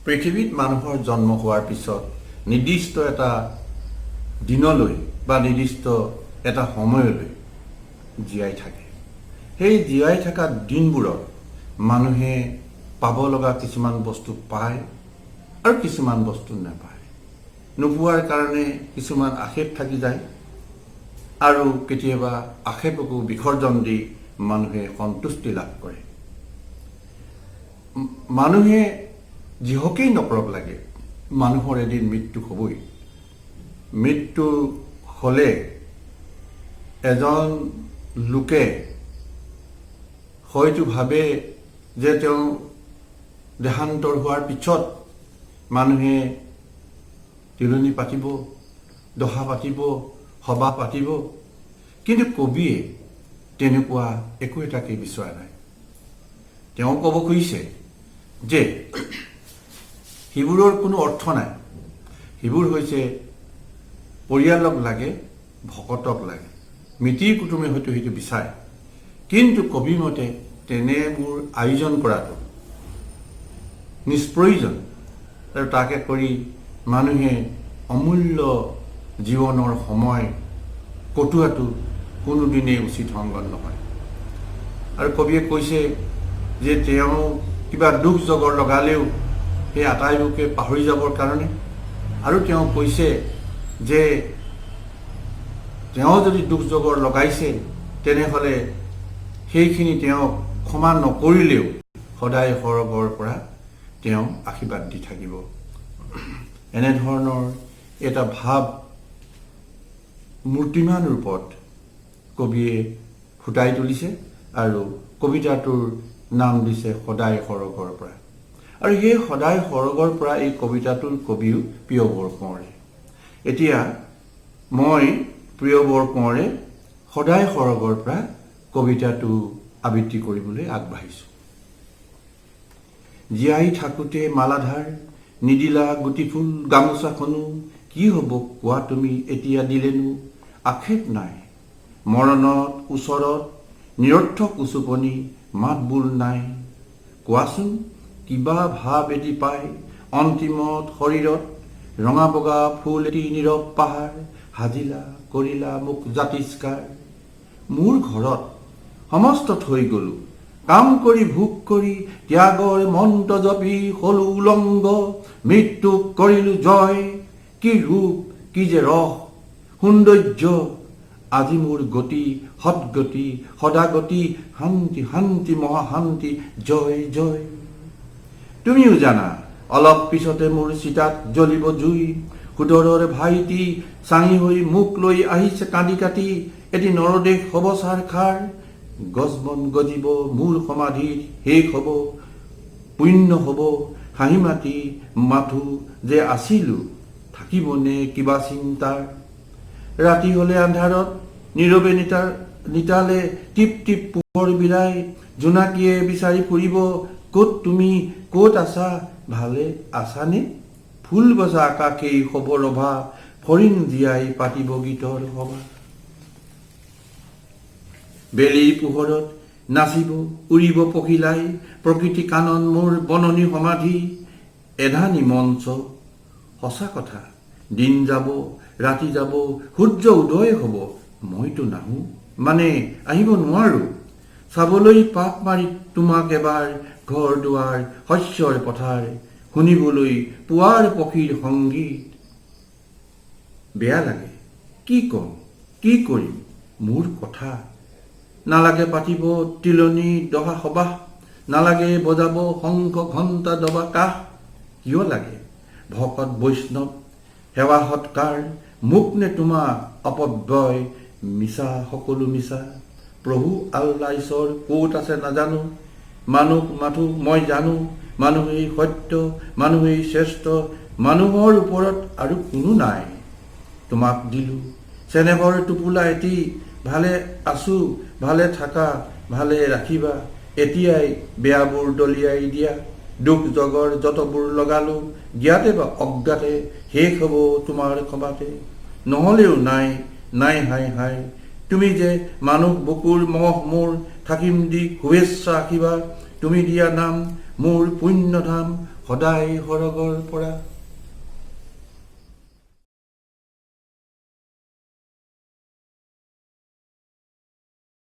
পৃথিৱীত মানুহৰ জন্ম হোৱাৰ পিছত নিৰ্দিষ্ট এটা দিনলৈ বা নিৰ্দিষ্ট এটা সময়লৈ জীয়াই থাকে। সেই জীয়াই থকা দিনবোৰত মানুহে পাব লগা কিছুমান বস্তু পায় আৰু কিছুমান বস্তু নাপায়। নোপোৱাৰ কাৰণে কিছুমান আক্ষেপ থাকি যায় আৰু কেতিয়াবা আক্ষেপকো বিসৰ্জন দি মানুহে সন্তুষ্টি লাভ কৰে। মানুহে যিহকেই নকৰক লাগে, মানুহৰ এদিন মৃত্যু হ'বই। মৃত্যু হ'লে এজন লোকে হয়তো ভাবে যে তেওঁ দেহান্তৰ হোৱাৰ পিছত মানুহে তিলনি পাতিব, দহা পাতিব, সবাহ পাতিব। কিন্তু কবিয়ে তেনেকুৱা একো এটাকে বিচৰা নাই। তেওঁ ক'ব খুজিছে যে সেইবোৰৰ কোনো অৰ্থ নাই। সেইবোৰ হৈছে পৰিয়ালক লাগে, ভকতক লাগে, মিতিৰ কুটুমে হয়তো সেইটো বিচাৰে। কিন্তু কবি মতে তেনেবোৰ আয়োজন কৰাটো নিষ্প্ৰয়োজন আৰু তাকে কৰি মানুহে অমূল্য জীৱনৰ সময় কটোৱাটো কোনোদিনেই উচিত সংগত নহয়। আৰু কবিয়ে কৈছে যে তেওঁ কিবা দুখ জগৰ লগালেও সেই আটাইবোৰকে পাহৰি যাবৰ কাৰণে। আৰু তেওঁ কৈছে যে তেওঁ যদি দুখ জগৰ লগাইছে, তেনেহ'লে সেইখিনি তেওঁক ক্ষমা নকৰিলেও সদায় সৰগৰ পৰা তেওঁ আশীৰ্বাদ দি থাকিব। এনেধৰণৰ এটা ভাৱ মূৰ্তিমান ৰূপত কবিয়ে ফুটাই তুলিছে আৰু কবিতাটোৰ নাম দিছে সদায় সৰগৰ পৰা। আৰু সেই সদায় সৰগৰ পৰা এই কবিতাটোৰ কবিও প্ৰিয় বৰকোঁৱৰে। এতিয়া মই প্ৰিয় বৰকোঁৱৰে সদায় সৰগৰ পৰা কবিতাটো আবৃত্তি কৰিবলৈ আগবাঢ়িছোঁ। জীয়াই থাকোঁতে মালাধাৰ নিদিলা, গুটি ফুল গামোচাখনো, কি হ'ব কোৱা তুমি এতিয়া দিলেনো? আক্ষেপ নাই। মৰণত ওচৰত নিৰৰ্থক উচুপনি, মাত বোল নাই। কোৱাচোন, কিবা ভাৱ এটি পাই অন্তিমত শৰীৰত ৰঙা বগা ফুল এটি নীৰৱ পাহাৰ সাজিলা, কৰিলা মোক জাতিষ্কাৰ। মোৰ ঘৰত সমস্ত থৈ গলো। কাম কৰি, ভোগ কৰি, ত্যাগৰ মন্ত্ৰ জপি হলো উলংগ, মৃত্যুক কৰিলো জয়। কি ৰূপ, কি যে ৰস সৌন্দৰ্য! আজি মোৰ গতি সদ্গতি, সদাগতি, শান্তি শান্তি মহাশান্তি, জয় জয়। তুমিও জানা, অলপ পিছতে মোৰ চিতাত জ্বলিব জুই। সোদৰৰ ভাইটি চাঙি হৈ মোক লৈ আহিছে কান্দি কাটি। এটি নৰদেহ হ'ব ছাৰখাৰ, গছ বন গজিব মোৰ সমাধিত, শেষ হ'ব, পুণ্য হ'ব। হাঁহি মাতি মাথো যে আছিলো, থাকিবনে কিবা চিন্তাৰ? ৰাতি হলে আন্ধাৰত নীৰৱে নিতালে টিপ টিপ পোহৰ বিলাই জোনাকীয়ে বিচাৰি ফুৰিব, ক'ত তুমি, ক'ত আছা, ভালে আছানে? ফুল বচা আকাশেই হ'ব ৰভা, ফৰিং জীয়াই পাতিব গীতৰ সভা। বেলিৰ পোহৰত নাচিব, উৰিব পখিলাই। প্ৰকৃতি কানন মোৰ বননি সমাধি, এধানি মঞ্চ। সঁচা কথা, দিন যাব, ৰাতি যাব, সূৰ্য উদয় হ'ব, মইতো নাহো, মানে আহিব নোৱাৰো চাবলৈ পাক মাৰি তোমাক এবাৰ, ঘৰ দুৱাৰ, শস্যৰ পথাৰ, শুনিবলৈ পুৱাৰ পক্ষীৰ সংগীত। বেয়া লাগে, কি ক'ম, কি কৰিম? মোৰ কথা নালাগে পাতিব তিলনি দহা সবাহ, নালাগে বজাব শংখ ঘণ্টা দবা কাহ। কিয় লাগে ভকত বৈষ্ণৱ সেৱা সৎকাৰ, মোক নে তোমাক অপব্যয়? মিছা, সকলো মিছা। প্ৰভু আল্লা ঈশ্বৰ ক'ত আছে নাজানো, মানুহ মাথো মই জানো, মানুহেই সত্য, মানুহেই শ্ৰেষ্ঠ, মানুহৰ ওপৰত আৰু কোনো নাই। তোমাক দিলো চেনেহৰ টোপোলা এটি। ভালে আছো, ভালে থাকা, ভালে ৰাখিবা। এতিয়াই বেয়াবোৰ দলিয়াই দিয়া। দুখ জগৰ যতবোৰ লগালো জ্ঞাতে বা অজ্ঞাতে, শেষ হ'ব তোমাৰ ক্ষমাতে। নহ'লেও নাই, নাই, হায় হায়। তুমি যে মানুহ বুকুৰ মহ মোৰ, থাকিম দি শুভেচ্ছা আশীৰ্বাদ। তুমি দিয়া নাম মোৰ পুণ্যধাম। সদায় সৰগৰ পৰা।